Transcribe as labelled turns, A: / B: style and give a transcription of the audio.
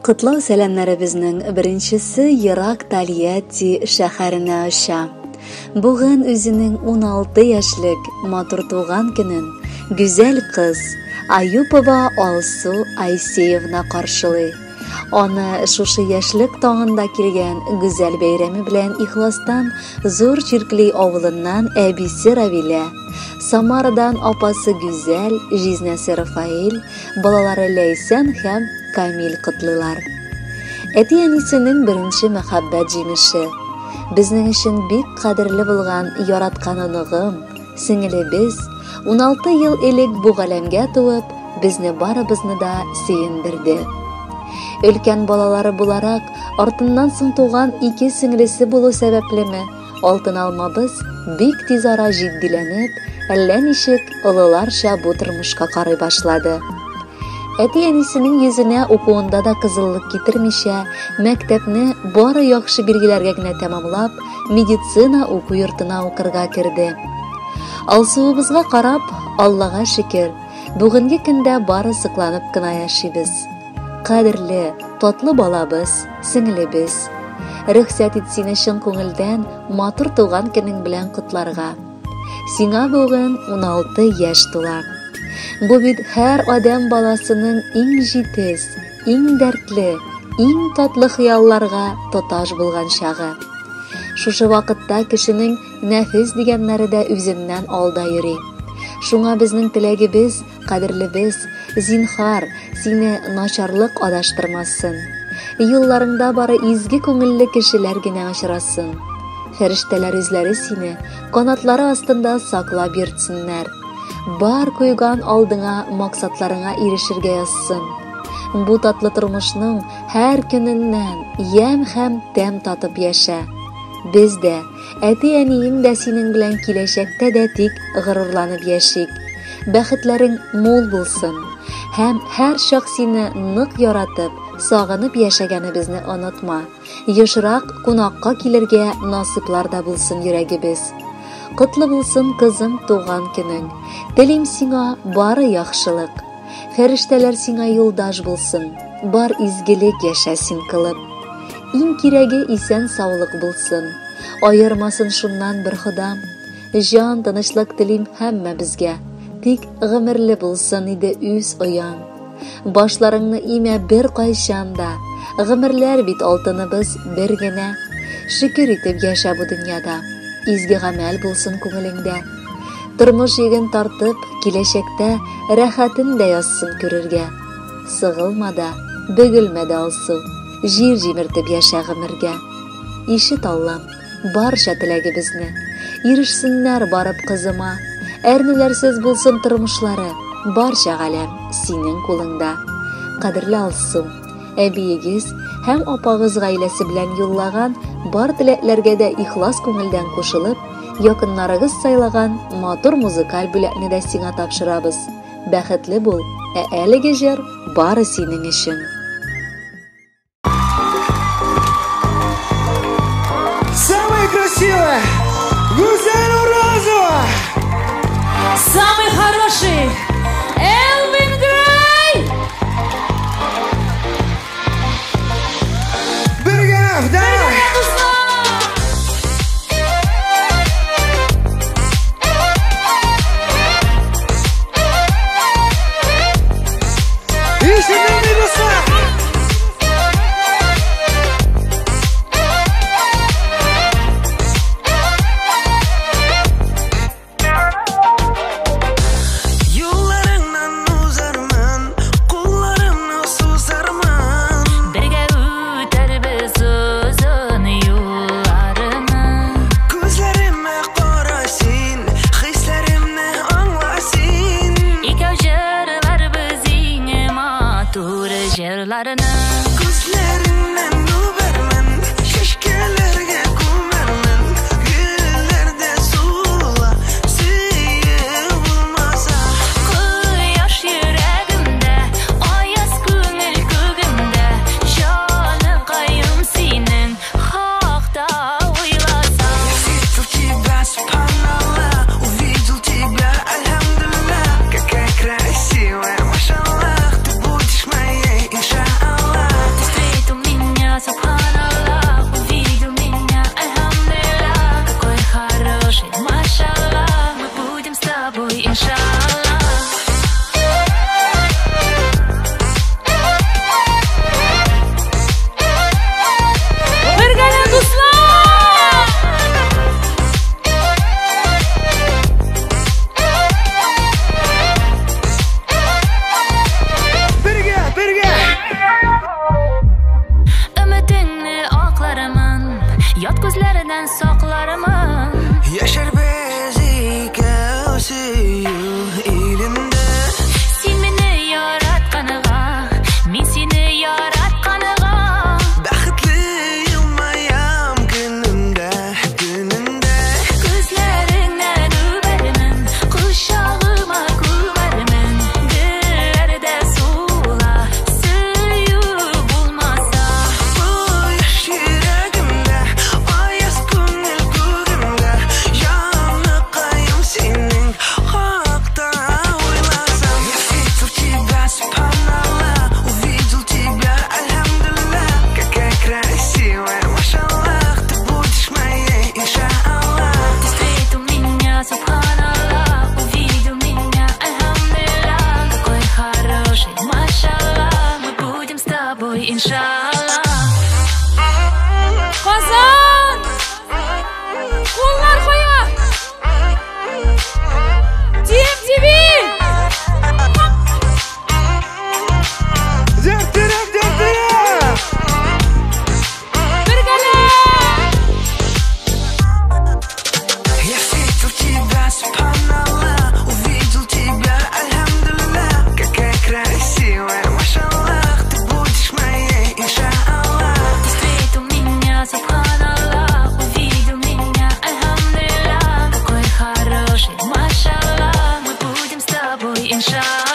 A: Котлау сәламнәребезнең беренчесе ерак Тольятти шәһәренә оча. Бүген үзенең 16 яшьлек матур туган көнен гүзәл кыз Аюпова Алсу Айсеевна каршылый. Аны шушы яшьлек таңында килгән гүзәл бәйрәме белән ихластан Зур Чиркли авылыннан әбисе Равилә, Самарадан апасы Гүзәл, җизнәсе Рафаэль, балалары Ләйсән һәм Камил котлыйлар. Әти-әнисенең беренче мәхәббәт җимеше. Безнең өчен бик кадерле булган яраткан оныгым, сеңелебез, 16 ел элек бу галәмгә туып, безне барыбызны да сөендерде. Өлкән балалары буларак, артыннан соң туган ике сеңлесе булу сәбәплеме, Алтын алмабыз бик тиз ара җитдиләнеп, әллә ничек олыларча бу тормышка карый башлады. Әти-әнисенең йөзенә укуында да кызыллык китермичә, мәктәпне бары яхшы билгеләргә генә тәмамлап, медицина уку йортына укырга керде. Алсуыбызга карап, Аллага шөкер, бүгенге көндә бары сокланып кына яшибез. Кадерле, татлы балабыз, сеңелебез. Рөхсәт ит сине чын күңелдән матур туган көнең белән котларга. Сиңа бүген 16 яшь тула. Бу бит һәр адәм баласының иң җитез, иң дәртле, иң татлы хыялларга тоташ булган чагы. Шушы вакытта кешенең нәфес дигәннәре дә үзеннән алда йөри. Шуңа безнең теләгебез Кадерлебез, зинһар, сине начарлык адаштырмасын. Юлларыңда бары изге күңелле кешеләр генә очрасын. Фәрештәләр үзләре сине канатлары астында саклап йөртсеннәр. Бар куйган алдыңа максатларыңа ирешергә язсын. Бу татлы тормышның һәр көненнән ямь һәм тәм татып яшә. Без дә, Әти-әниең дә синең белән киләчәктә дә тик горурланып яшик. Бәхетләрең мул булсын. Һәм һәр чак сине нык яратып, сагынып яшәгәнебезне онытма. Ешрак кунакка килергә насыйплар да булсын йөрәгебез. Котлы булсын, кызым, туган көнең. Телим сиңа бары яхшылык. Фәрештәләр сиңа юлдаш булсын, бар изгелек яшә син кылып. Иң кирәге исән саулык булсын. Аермасын шуннан бер Ходам. Җан тынычлык телим һәммәбезгә. Тик гомерле булсын иде үз ояң. Башларыңны имә бер кайчан да. Гомерләр бит алтыныбыз бер генә. Шөкер итеп яшә бу дөньяда. Изге гамәл булсын күңелеңдә. Тормыш йөген тартып, киләчәктә рәхәтен дә язсын күрергә. Сыгылма да, бөгелмә дә, Алсу, җир җимертеп яшә гомергә. Ишет, Аллам, барча теләгебезне. Ирешсеннәр барып кызыма. Әрнүләрсез булсын тормышлары. Барча галәм синең кулыңда. Кадерле Алсу, әбиегез һәм апагыз гаиләсе белән юллаган бар теләкләргә дә ихлас күңелдән кушылып, якыннарыгыз сайлаган матур музыкаль бүләкне дә сиңа тапшырабыз. Бәхетле бул, ә әлеге җыр бары синең өчен.
B: Самая красивая Гузель Уразова!
C: Самый хороший Элвин Грей!
B: Бергә, давай! Ишетелми дуслар!
D: Юлларыңнан узармын, кулларымны сузармын.
C: Бергә үтәрбез озын юлларны.
D: Күзләремә кара син, хисләремне аңла син.
C: Икәү җырларбыз иң матур җырларны.
D: Күзләреңнән үбәрмен, чәчкәләргә күмәрмен. Гөлләрдә сула, сөеп булмаса.
C: Кояш йөрәгемдә, аяз күңел күгемдә, җаныкаем синең хакта уйласам.
D: Я встретил тебя, субханаллах, увидел тебя, альхамдулиллах. Какая красивая, машаллах, ты будешь моей, иншаллах.
C: иншалла.
E: Казан! Куллар кая? TMTV!
B: Дәртлерәк, дәртлерәк!
E: Бергәләп!
D: Я встретил тебя, субханаллах, увидел тебя, альхамдулиллах. Какая красивая, машаллах, ты будешь моей, иншаллах.
C: Ты встретил меня, субханаллах, увидел меня, альхамдулиллах. Какой хороший, машаллах, мы будем с тобой, иншаллах.